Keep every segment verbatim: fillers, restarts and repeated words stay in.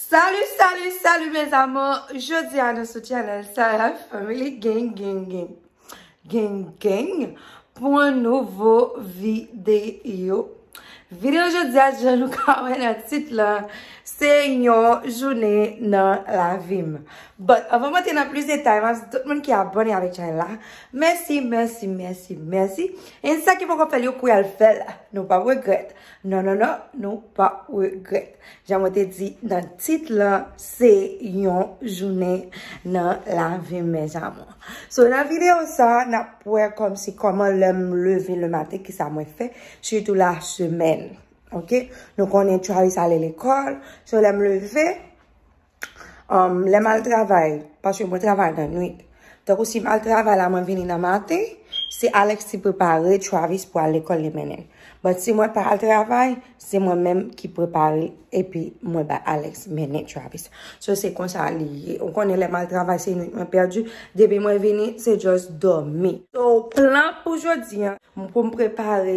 Salut, salut, salut mes amours. Jodi a nou sou channel Sarah Family Gang Gang Gang Gang Gang pou yon nouvo videyo. Videyo jodi a, jan nou ka wè nan tit la, se yon jounen nan lavi m. But avan m antre nan plis detay, m ap di tout moun ki abòne avèk channel la, mèsi, mèsi, mèsi, mèsi. E sa ki poko fè l, yo kouri al fè l. Nou p ap regrèt. Non, non, non, nou p ap regrèt. Jan mwen te di nan tit lan, se yon jounen nan lavi m, mes amours. So, nan videyo sa, n ap wè kòmsi kòman lè m leve le maten, kisa mwen fè, sitou la semèn. Ok? Nou konnen Travis ale lekòl. So, lè m leve, um, lè m al travay, paske mwen travay nan nwit. Tankou si m al travay la, mwen vini nan maten, se Alex ki prepare Travis pou al lekòl, li mennen l. But si mwen pa al travay, se mwen menm ki prepare l, epi mwen bay Alex mennen Travis. So, se konsa li ye. Ou konnen lè m al travay, se nwit mwen pèdi. Depi mwen vini, se just dòmi. So, plan pou jodi a, pou m prepare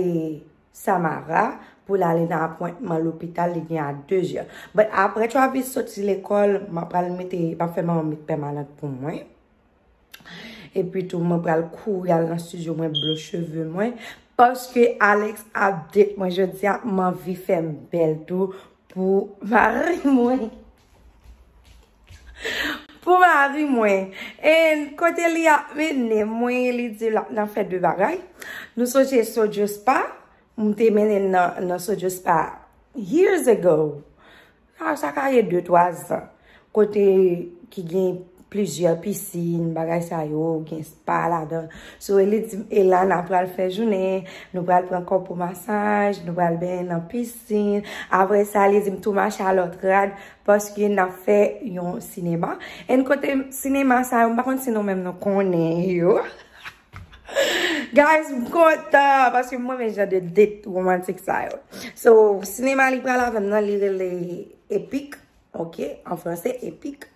Samara pou l ale nan apwentman lopital, li gen a de zè. But apre Travis soti lekòl, m ap pral mete, m ap fè manman met pèmanan pou mwen. Epi tou, mwen pral kouri al nan estidyo mwen, blo cheve mwen. Paske Alex ap date mwen jodi a, m anvi fè m bèl tou pou mari mwen. Pou mari mwen. E kote li ap mennen mwen, li di l ap nan fè de bagay. Nou sonje Sojo Spa, m te mennen l nan, nan Sojo Spa years ago. Sa, sa ka ye de, twa zan. Kote ki gen plizyè pisin, bagay sa yo, gen spa ladan. So, li di m, e la, n ap pral fè jounen, nou pral pran kò pou masaj, nou pral benyen nan pisin. Apre sa, li di m tou mache a lòt rad, paske n ap fè yon sinema. And kote sinema sa yo, m pa konn si nou menm nou konnen yo. Guys, m kontan, paske m renmen jan de date romantik sa yo. So, sinema li pral avè m nan, li rele Epic, ok, an franse, Epic.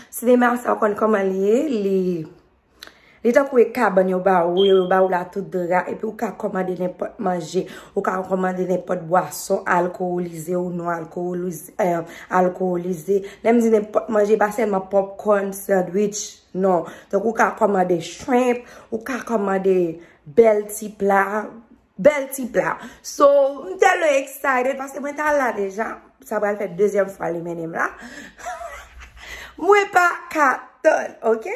Sinema sa, w konn kòman li ye, li, li tankou e kabann yo ba ou, yo ba ou la tout dra, epi ou ka kòmande nenpòt manje, ou ka kòmande nenpòt bwason, alkolize ou non alkolize, eh, alkolize. Lè m di nenpòt manje, pa sèlman popcorn, sandwich, non. Donk, ou ka kòmande shrimp, ou ka kòmande bèl ti pla, bèl ti pla. So, m tèlman excited paske mwen t al la deja. Sa pral fè dezyèm fwa li mennen m la. Mwen pa ka tann, ok?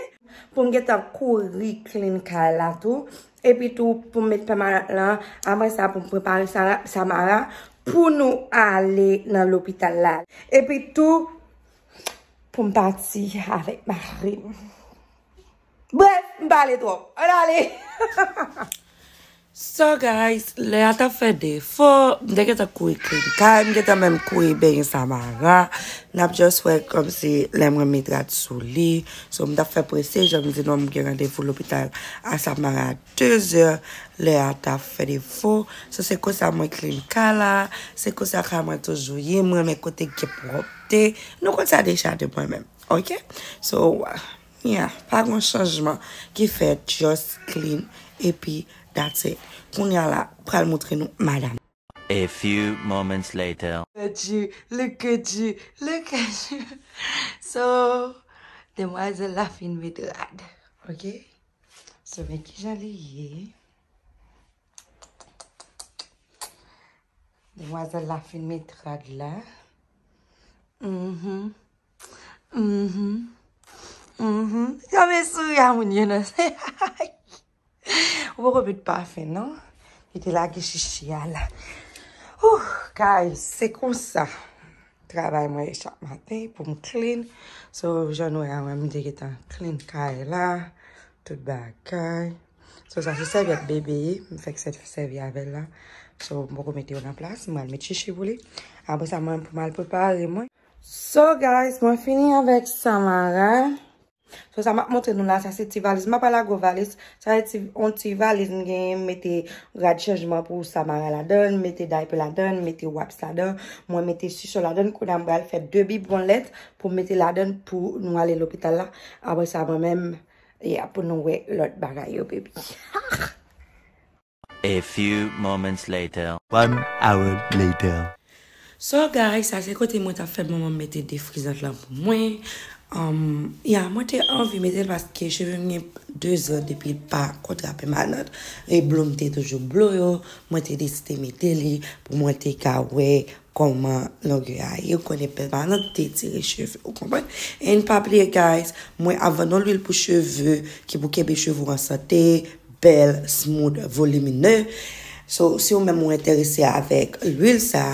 Pou m gentan kouri clean kay la tou. Epi tou, pou m met pèmanan lan. Apre sa, pou m prepare Sara-, Samara pou nou ale nan lopital la. Epi tou, pou m pati avèk mari m. Bref, m pale twòp. Ann ale! So guys, lè a t ap fè defo, m te gentan kouri clean kay, m gentan menm kouri benyen Samara. N ap just wè kòmsi lè mwen met rad sou li. So, m t ap fè prese, jan m di nou, m gen randevou lopital a Samara a de zè. Lè a t ap fè defo. So, se konsa mwen clean kay la. Se konsa kay mwen toujou ye. M renmen kote gen pwòpte. Nou konn sa deja de mwen menm. Ok? So, yeah, pa gen chanjman ki fèt, just clean, epi that's it. Kounye a la, pral montre nou madanm. A few moments later. Look at you, look at you, look at you. So, demwazèl la fin met rad, ok? So, men kijan li ye. Demwazèl la fin met rad la. Mhm. Mhm. Mhm. Yo, men souri a moun yo nan. Ou poko met pafen, non? Li te lage chichi a la. Ouh, guys, se konsa travay mwen ye chak maten pou m clean. So, jan nou wè a, mwen, m te gentan clean kay la, tout bagay. So, sa se sèvyèt bebe ye, m fèk sèvi avè l la. So, m poko mete yo nan plas, m al met chichi pou li. Apre sa, mwen, pou m al prepare mwen. So, guys, mwen fini avèk Samara. So, sa m ap montre nou la, sa se ti valiz. M pa pral lage gwo valiz. Sa se ti, yon ti valiz m genyen, m mete rad chanjman pou Samara ladan, m mete daypè ladan, m mete wipes ladan, mwen mete sisyon ladan. Kounye a, m pral fè de bibwon lèt pou m mete ladan pou nou ale lopital la. Apre sa, mwen menm, yeah, pou nou wè lòt bagay yo, baby. A few moments later. One hour later. So guys, sa se kote mwen t ap fè manman m mete defrizant lan pou mwen. Um, ya, mwen te anvi mete l paske cheve m gen de zan depi l pa kontra pèmanant. E blo m te toujou blo yo. Mwen te deside mete li pou mwen te ka wè kòman longè a ye. Ou konnen pèmanant te tire cheve, ou konprann? And pa bliye, guys, mwen ap vann yon lwil pou cheve ki pou kenbe cheve w an sante, bèl, smooth, volimine. So, si ou menm ou enterese avèk lwil sa,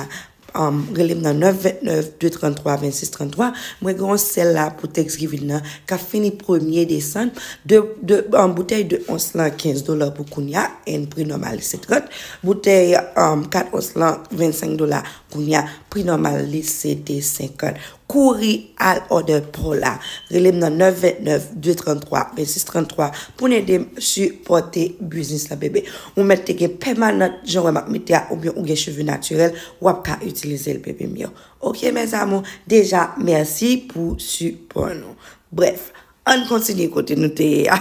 um, rele m nan nèf vennèf, de tranntwa, vennsis tranntwa. Mwen gen yon sèl la pou Thanksgiving nan k ap fini premye desanm. De, de, um, boutèy de ons lan kenz dola pou kounya, and pri nòmal li se trant. Boutèy, um, kat ons lan vennsenk dola kounya, pri nòmal li se te senkant. Kouri al òdè pa w la. Rele m nan nèf vennèf, de tranntwa, vennsis tranntwa pou n ede m sipòte biznis la, bebe. Ou mèt te gen pèmanant, jan w wè m ap mete a, oubyen ou gen cheve natirèl, w ap ka itilize l, bebe m yo. Ok, mes amours, deja, mèsi pou sipò nou. Brèf, ann kontinye kote nou te ye a.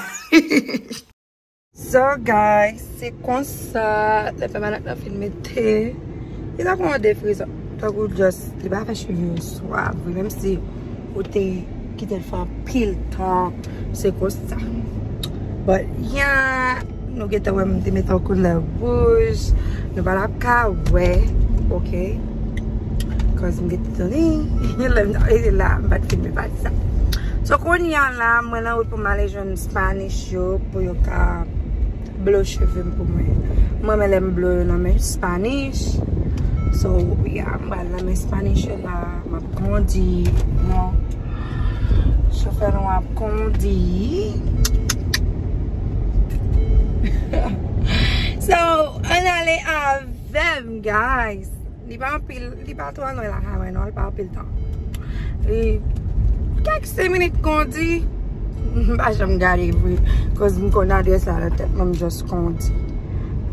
So, guys, se konsa, lè pèmanant lan fin mete, li tankou yon defrizan, tankou just, li pa fè cheve yo swa vre, menm si ou te kite l fè anpil tan, se konsa. But, yeah, nou gentan wè m te mete yon koulè wouj, nou pa t ap ka wè, ok? Cause m gentan tande, lè m t ap rete la, m pa t filme pati sa. So, kounye a la, mwen nan wout pou m ale jwenn Spanish yo, pou yo ka blo cheve m pou mwen. Mwen, men lè m blo yo nan men Spanish. So, yeah, m pral nan men Spanish yo la, m ap kondi. Non. Chofè nou ap kondi. So, ann ale avè m, guys. Li pa anpil, li pa twò lwen lakay mwen non, li pa anpil tan. Li kèk senk minit kondi. M pa janm gade vre. Koz m konn adrès la nan tèt mwen, m just kondi.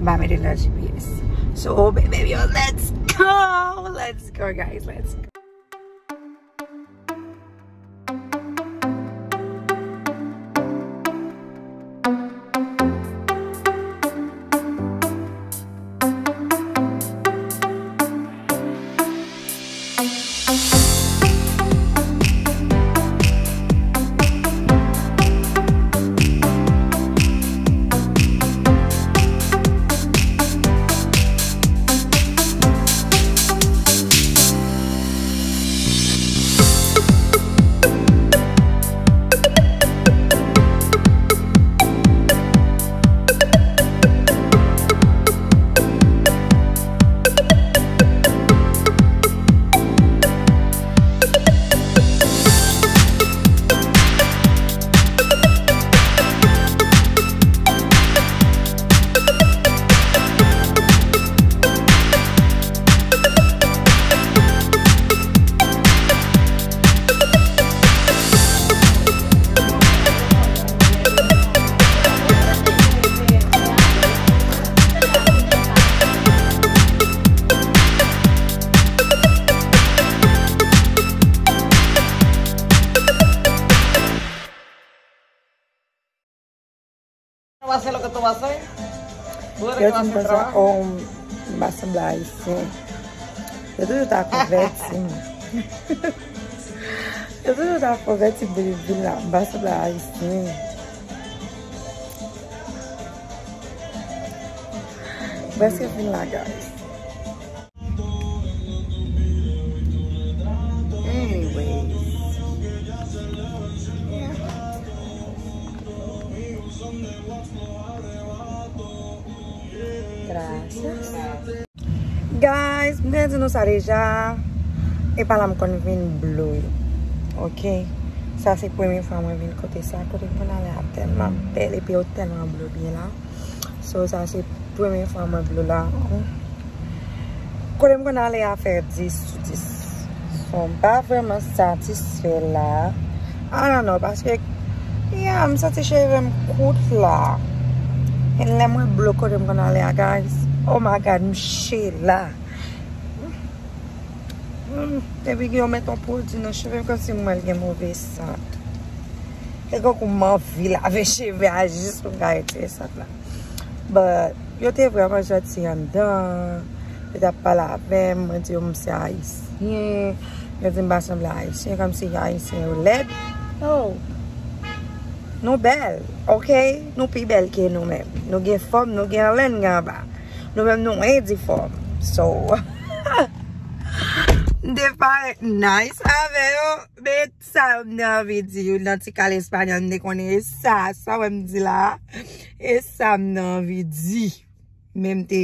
M pa mete nan G P S. So, baby, yo, let's go! Let's go, guys, let's go! Pase lo que tú vas a hacer. Tú eres que vas a hacer el trabajo. Oh, m pa sanble ayisyen. Yo toujou ta konvèti m. Yo toujou ta konvèti m depi m vin la. M pa sanble ayisyen. M prèske vin la, guys. Anyways. Yeah. Gracias. Guys, m te di nou sa deja. E pa la m konn vin blo yo. Ok? Sa se premye fwa mwen vin kote sa. Kote m konn ale a tèlman bèl epi yo tèlman blo byen la. So, sa se premye fwa mwen blo la. Kote m konn ale a fè dis sou dis. So, m pa vrèman satisfè la. I don't know, paske, yeah, m santi cheve m kout la. E lè mwen blo kote m konn ale a, guys. Oh my God, m chela. Mm, depi yo met yon pwodui nan cheve m, kòmsi m wè l gen move sant. E tankou m anvi lave cheve a jis pou m ka retire sant la. But, yo te vrèman janti anndan. Yo t ap pale avè m, mwen di yo m se ayisyen. Byen, yo di m pa sanble Ayisyen, kòmsi Ayisyen yo lèd. No. Nou bèl, oke? Nou pi bèl ke nou menm. Nou gen fòm, nou gen anlè, n gen anba. Nou menm nou endifòm. So, m te parèt nice avè yo, men sa m te anvi di, youn nan ti kal espanyòl, m te konnen e sa, sa wè m di la, e sa m te anvi di. Men m te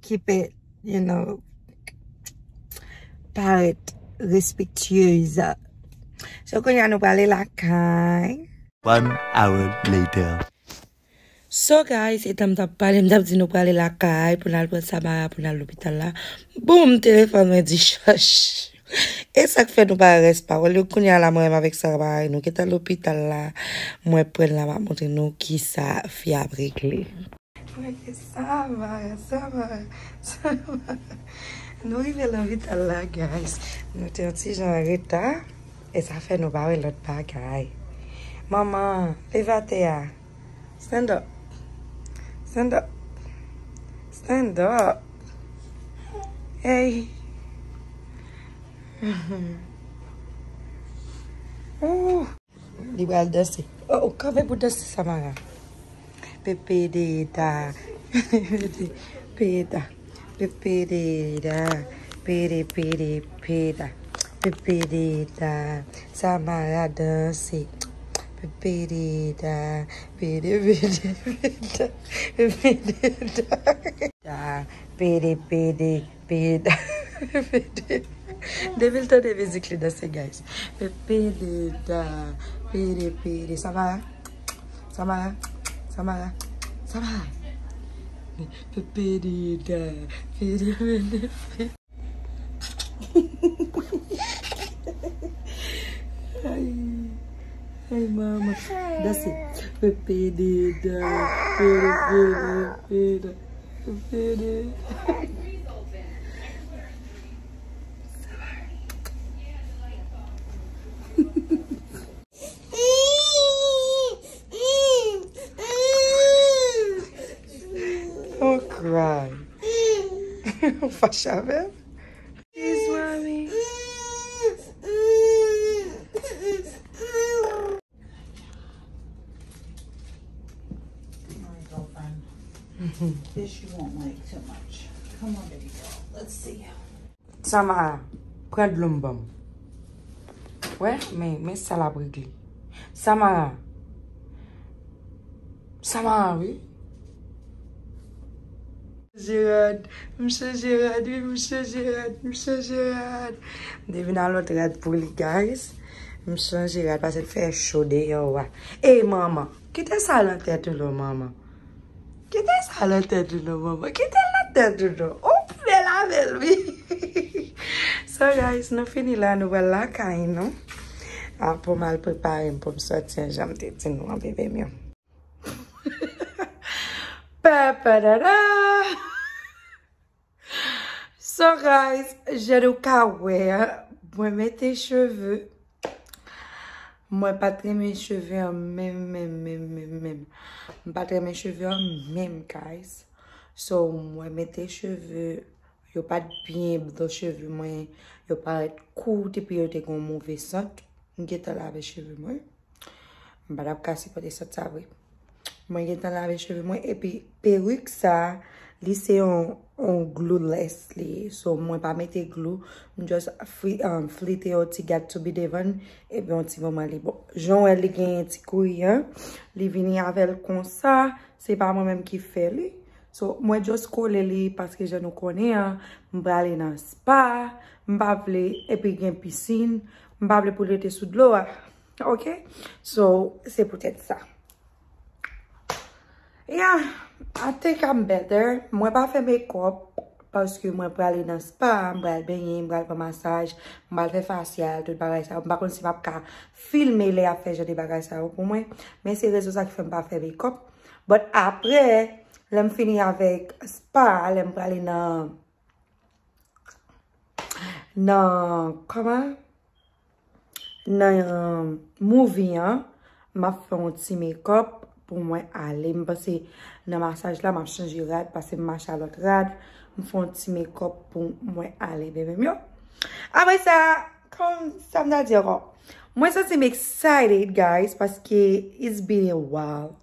keep it, you know, parèt respektyez. So, kounye a nou prale lakay. One hour later. So, guys, etan m t ap pale, m t ap di nou prale lakay pou n al pran Samara pou n al lopital la. Boum, telefòn mwen di chòch. E sa k fè nou pa rès pawòl yo. Kounye a la, mwen menm avèk Samara, nou gentan lopital la. Mwen pran l la, m ap montre nou kisa fi ap regle. Mwen di, Samara, Samara, Samara. Nou rive lopital la, guys. Nou te yon ti jan an reta. E sa fè nou pa wè lòt bagay. Manman, leve atè a. Stand up. Stand up. Stand up. Hey. Ooh. Li pral danse. Oh, oh, kanpe pou danse, Samara. Pepe de da. Pepe de da. Pepe de da. Pede, pede, peda. Pepe de da. Samara danse. Pepe de da. Pede, pede, peda. Pepe de da. Da. Pede, pede, peda. Depi l tande mizik li danse, guys. Pede da, pede, pede. Samara, Samara, Samara, Samara. Pede da, pede, pede, pede. Ay, ay, mama. Danse. Pede da, pede, pede, pede. Pede. Don't cry. Ou fache avè m? Please, mommy. All right, girlfriend. This you won't like too much. Come on, baby girl. Let's see. Samara, pran dlo m ban m. Wè, men, men sa l ap regle. Samara. Samara, wi. Mesye rad, mesye rad, wi, mesye rad, mesye rad. M te vin a lòt rad pou li, guys. M chanje rad paske l fè cho deyò a. Ey, manman, kite sa nan tèt ou non, manman. Kite sa nan tèt ou non, manman. Kite l nan tèt ou non. Ou pwouve l avè l, wi. So, guys, nou fini la, nou pral lakay nou. Apre m al prepare m pou m sòti an jan m te di nou an, bebe m yo. Pa, pa, da, da. So, guys, jan nou ka wè, mwen mete cheve. Mwen pa t renmen cheve an menm, menm, menm, menm, menm. M pa t renmen cheve an menm, guys. So, mwen mete cheve, yo pa t byen blan cheve mwen, yo parèt kout epi yo te gen yon move sant. M gentan lave cheve mwen. M pa t ap ka sipòte sant sa vre. Mwen gentan lave cheve mwen, epi perik sa, li se yon, yon glueless li ye. So, mwen pa mete glue, m just fri-, um, flite yon ti gad toubi devan l, epi yon ti moman li bon. Jan w wè li genyen ti kouri an, li vini avè l konsa, se pa mwen menm ki fè li. So, mwen just kole li paske jan nou konnen an, m prale nan spa, m pa vle, epi gen pisin, m pa vle pou l rete sou dlo a. Ok? So, se poutèt sa. Yeah, I think I'm better. Mwen pa fè makeup paske mwen prale nan spa, m pral benyen, m pral pran masaj, m pral fè fasyal, tout bagay sa yo. M pa konn si m ap ka filme lè y ap fè jan de bagay sa yo pou mwen. Men se rezon sa ki fè m pa fè makeup. But apre, lè m fini avèk spa, lè m prale nan, nan, kòman? Nan movie an, m ap fè yon ti makeup pou mwen ale. M panse nan masaj la, m ap chanje rad, paske m mache a lòt rad. M fè yon ti makeup pou mwen ale, bebe m yo. Apre sa, kòm sa m ta di ankò, mwen santi m excited, guys, paske it's been a while.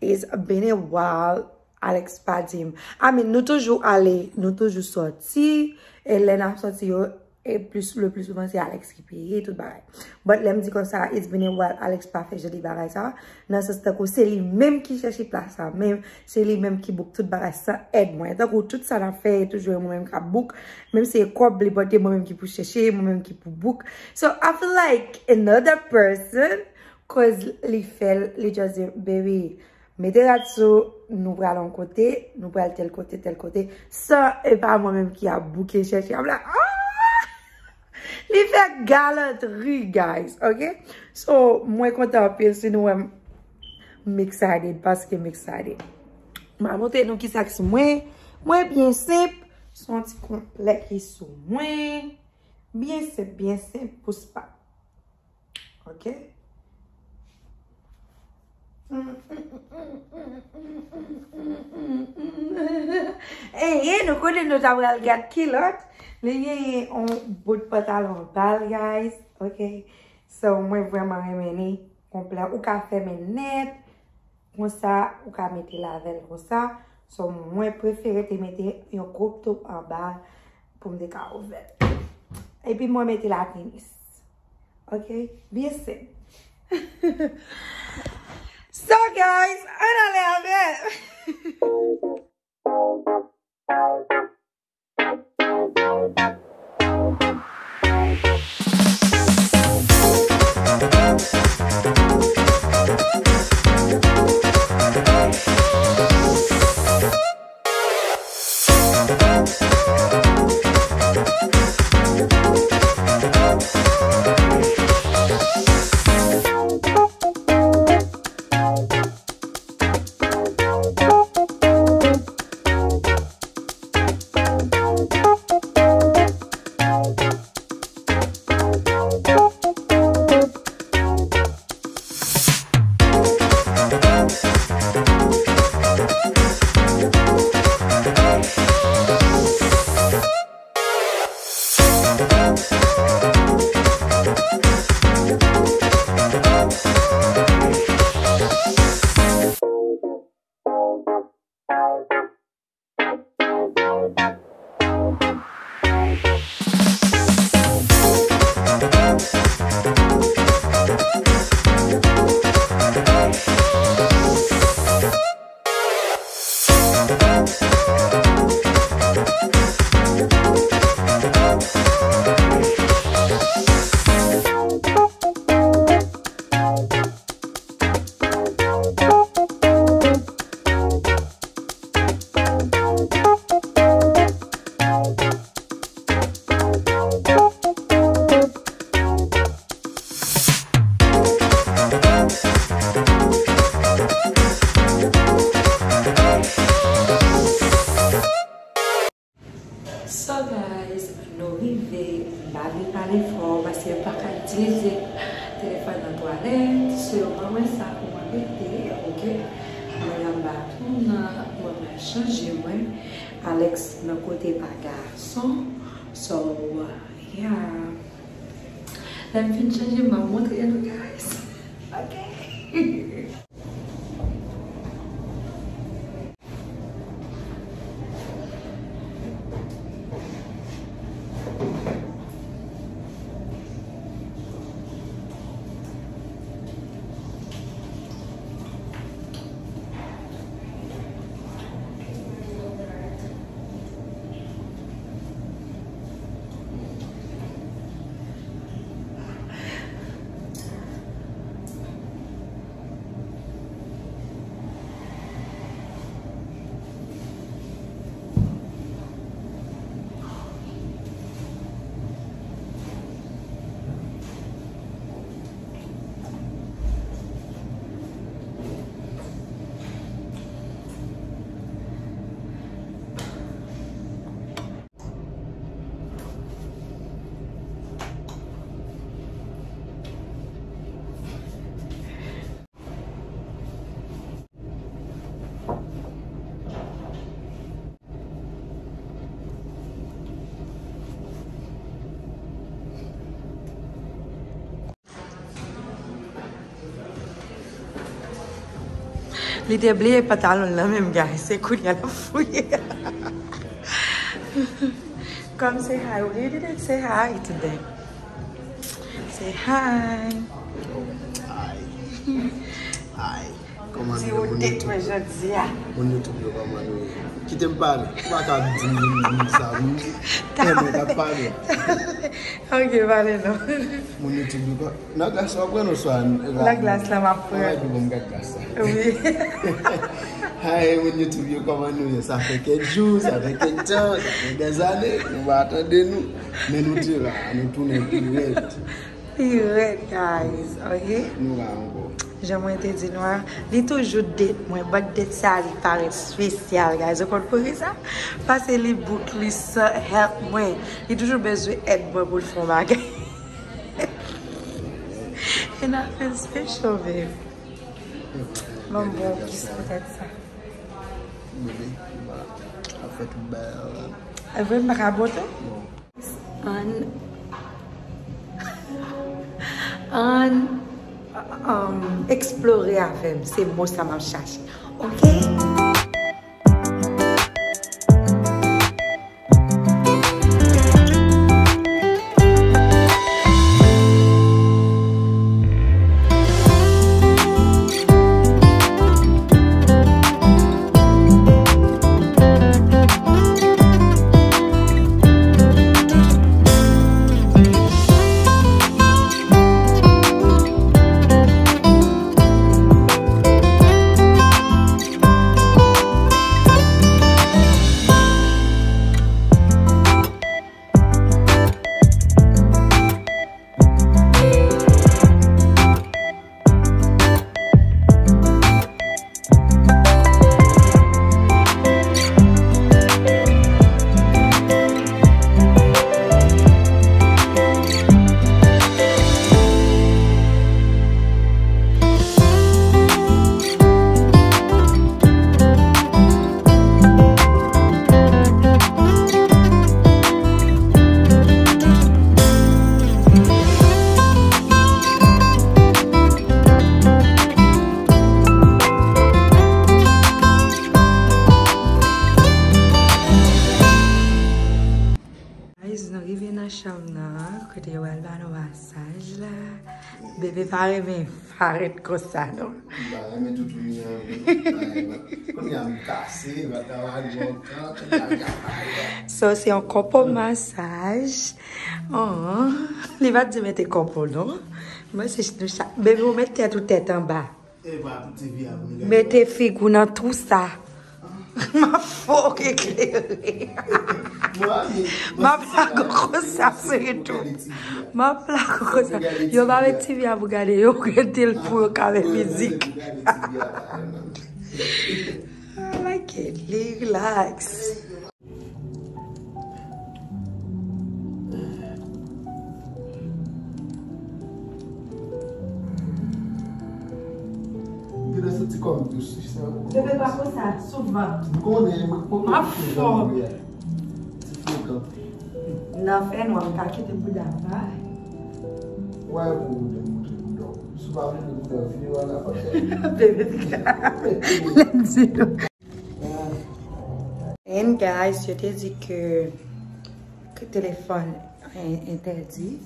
It's been a while. Alex pa di m. I mean, nou toujou ale, nou toujou sòti. E lè n ap sòti yo, e plis, le plis souvan, se Alex ki peye tout bagay. But lè m di konsa, it's been a while, Alex pa fè jan de bagay sa. Nan sans tankou se li menm ki chèche plas la, menm se li menm ki book tout bagay san èd mwen. Tankou tout sa n ap fè, e toujou e mwen menm k ap book. Menm se kòb li pote, mwen menm ki pou chèche, mwen menm ki pou book. So, I feel like another person, cause li fè l, li just di, baby, mete rad sou, nou pral yon kote, nou pral tèl kote, tèl kote. San, e pa mwen menm ki ap bouke chèche. I'm like, ah! Li fè galantri, guys, ok? So, mwen kontan anpil si nou wè m, m excited, paske m excited. M a montre nou kisa ki sou mwen. Mwen byen senp, se yon ti konplè ki sou mwen. Byen senp, byen senp pou spa. Ok? Eye, nou konnen nou ta pral gad kilòt. Li genyen yon bout pantalon anba l, guys. Ok? So, mwen vrèman renmen li konplè. Ou ka fèmen nèt. Konsa, ou ka mete l avè l konsa. So, mwen prefere te mete yon crop top anba pou m te ka ouvè l. Epi mwen mete la tenis. Ok? Byen senp. So, guys, ann ale avè m. So guys, nou rive, m pa vle pale fò paske m pa ka itilize telefòn nan twalèt, so yo ban mwen sa pou mwen mete, ok? Mwen anba tou nan, mwen pral chanje mwen. Alex nan kote pa gason, so, yeah. Lè m fin chanje, m ap montre nou, guys. Ok. Li te bliye pantalon l nan men m, guys. Se kounye a l ap fouye. Come say hi. You didn't say hi today. Say hi. Hi. Hi. Kòman nou ye, moun YouTube? Di ou date mwen jodi a. Moun YouTube yo, kòman nou ye? Kite m pale. Ou pa ka di m vin di sa, moun. Tèlman w t ap pale. Ok, pale non. Moun YouTube yo, kò-, nan glas la w ap pran oswa nan glas la m ap pran. Ann pi bon m gad glas la. Wi. Hi, moun YouTube yo, kòman nou ye? Sa fè kèk jou, sa fè kèk tan, sa fè dèzane, nou pa tande nou. Men nou te la, nou tounen pi rèd. Pi rèd, guys, ok? Nou la ankò. Jan mwen te di nou a, li toujou date mwen, but date sa li parèt espesyal, guys. Ou konn poukisa? Paske li book, li san help mwen. Li toujou bezwen èd mwen pou l fè yon bagay. And I feel special, babe. Ban m bon kis poutèt sa. Bebe, ba, ap fè tout bagay la. E vre, m pa ka bote? Non. Ann, ann, um, eksplore avè m, se mo sa m ap chache. Ok? Guys, nou rive nan chanm nan, kote yo pral ba nou masaj la. Bebe pa renmen parèt konsa, non. M pa renmen toutou li an, wi. Kounye a m kase, m ap travay lontan, kounye a m ka pale. So, se yon kòpo masaj. Oh, li pa t di mete kòpo, non. Mwen se nou chak. Bebe, ou met tèt ou tèt anba. E pa pou T V a pou nou gade. Mete figi w nan twou sa. M ap fè w eklere. M ap lage w konsa, se tou. M ap lage w konsa. Yo pa met T V a pou gade, yo rete l pou yo ka wè mizik. I like it. Li relax. M gentan santi kò m dous, sa. Bebe, pa konsa, souvan. M konnen, m konnen. M ap fò. Ti frekan. Nan fènwa, m ka kite bouda m pa. Wè, pou bouda m montre bouda w. Si w pa montre bouda w, vini wè la. Bebe, lè m di nou. And guys, yo te di ke, ke telefòn en-, entèdi.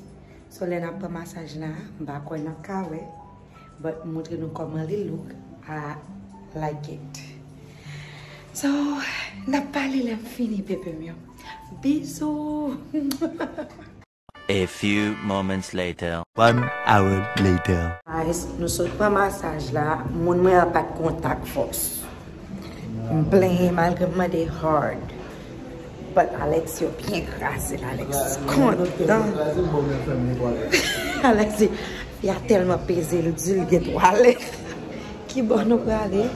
So, lè n ap pran masaj la, m pa kwè n ap ka wè. But m montre nou kòman li look. I like it. So, n ap pale lè m fini, bebe m yo. Bizou! A few moments later. One hour later. Guys, nou sot pran masaj la, moun mwen an pa t kontak fòs. M plenyen malgre m mande hard. But Alex yo byen kraze l, Alex kontan. Alex di, fi a tèlman peze l, di l gen twalèt. Ki bò nou prale?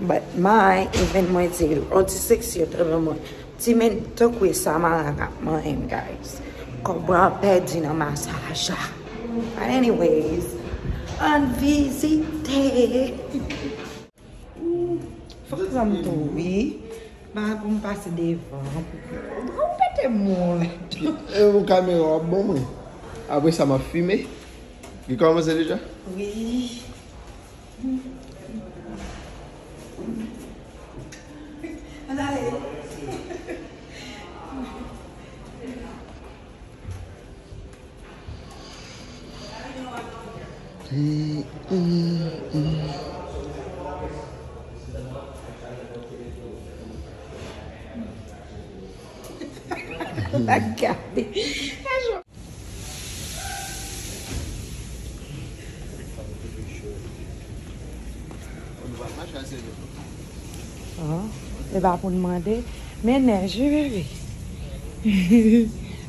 But my, even mwen di l, on ti seksi yo trè mwen. Ti men, tankou e Samara k ap manyen m, guys. Kòb mwen an pèdi nan masaj la. But anyways, ann vizite. Fòk zanm tou, wi. Pa pou m pase devan. Pou m pete moun. E yon kamera w ap ban mwen. Apre sa, m ap fime. Li kòmanse deja? Wi. La gade. Ah, e pa pou n mande. Men nèj, wi, bebe.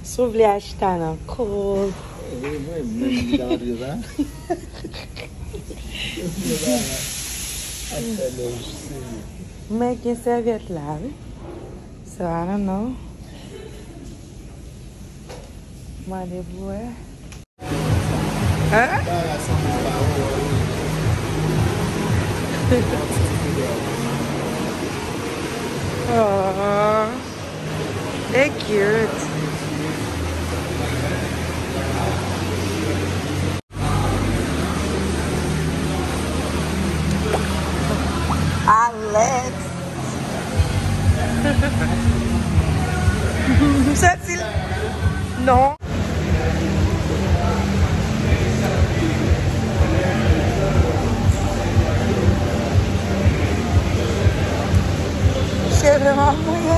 Si w vle achte nan kòb. Wi, mwen menm, m ta antre la. Achte nèj, serye. Mwen gen sèvyèt la, wi. So, I don't know. Mande pou wè. Hein? Oh, they cute. Alex. M santi l. Non. Cheve m ap mouye.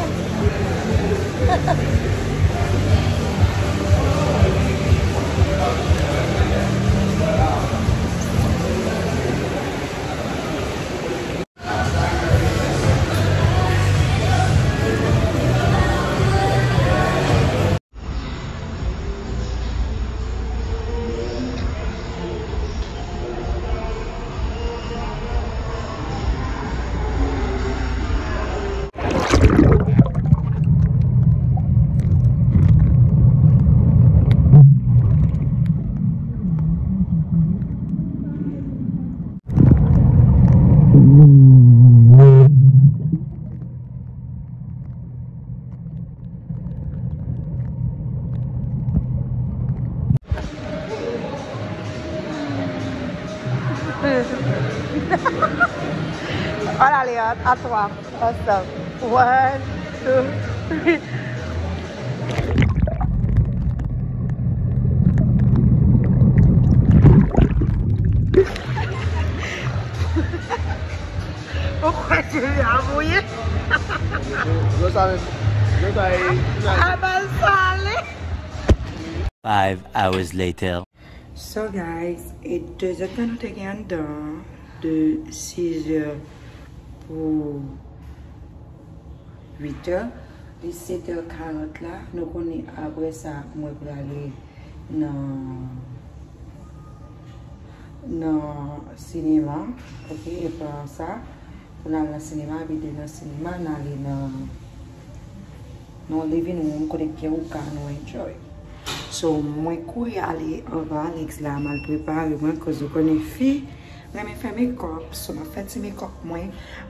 Voilà, Léa, à toi. Ensemble. One, two, three. Ou kwè Jerry a mouye? Yo sa menm. Yo sa e. A bal sale. Five hours later. So guys, e de zè tan nou te gen anndan, de sizè pou uitè, li setè karant la. Nou konnen apre sa, mwen prale nan, nan sinema, oke, e pran sa, pou n al nan sinema, epi de nan sinema, n ale nan, nan living room, kote gen houka, nou enjoy. So, mwen kouri ale anba Alex la, m al prepare mwen, koz ou konnen fi renmen fè makeup, so m ap fè ti makeup mwen,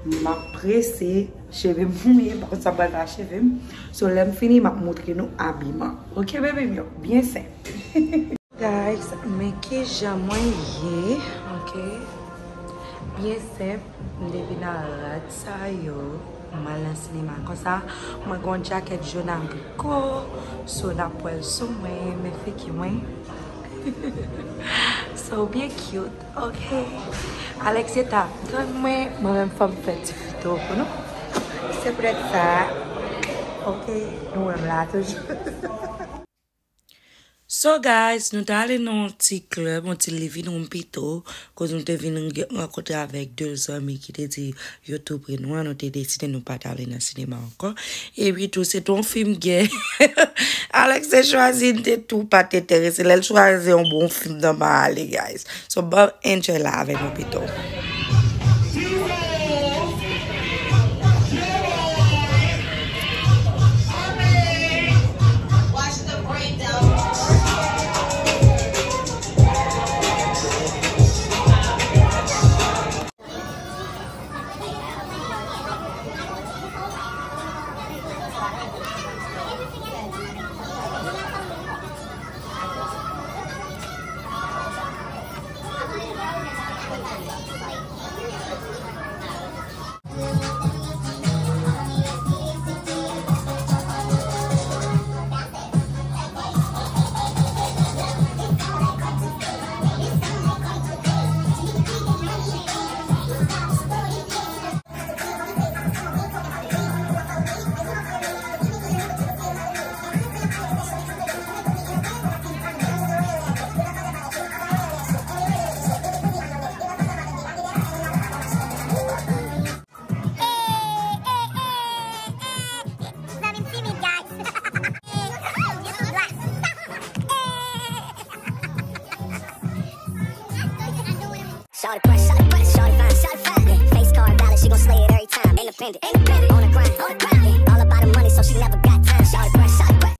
m ap prese, cheve m mouye, m pa konn sa m pral fè ak cheve m. So, lè m fini, m ap montre nou abiman. Oke, bebe m yo, byen senp. Guys, men kijan mwen ye, oke? Byen senp, m te vin ak rad sa yo, m al nan sinema konsa. Mwen gen yon djakèt jòn agriko, so n ap wè l sou mwen, men figi mwen. So, byen cute, oke? Alex ye ta ap tann mwen, mwen menm fò m fè ti foto pou nou. Se poutèt sa, oke, nou wè m la toujou. So guys, nou t ale nan yon ti club, yon ti living room pito, kote nou te vin rankontre avèk de zanmi ki te di yo tou pre nou an, nou te deside nou pa t ale nan sinema ankò. Epi tou, se te yon fim gè. Alex te chwazi, m te tou pa t enterese. Lè l chwazi yon bon fim nan m ale, guys. So, bon, enjoy la avèk nou pito. Shawty fresh, shawty fresh, shawty fine, shawty fine. Yeah. Face card valid, she gon' slay it every time. Independent, independent, on the grind, on the grind. Yeah. All about the money, so she never got time. Shawty fresh, shawty fresh.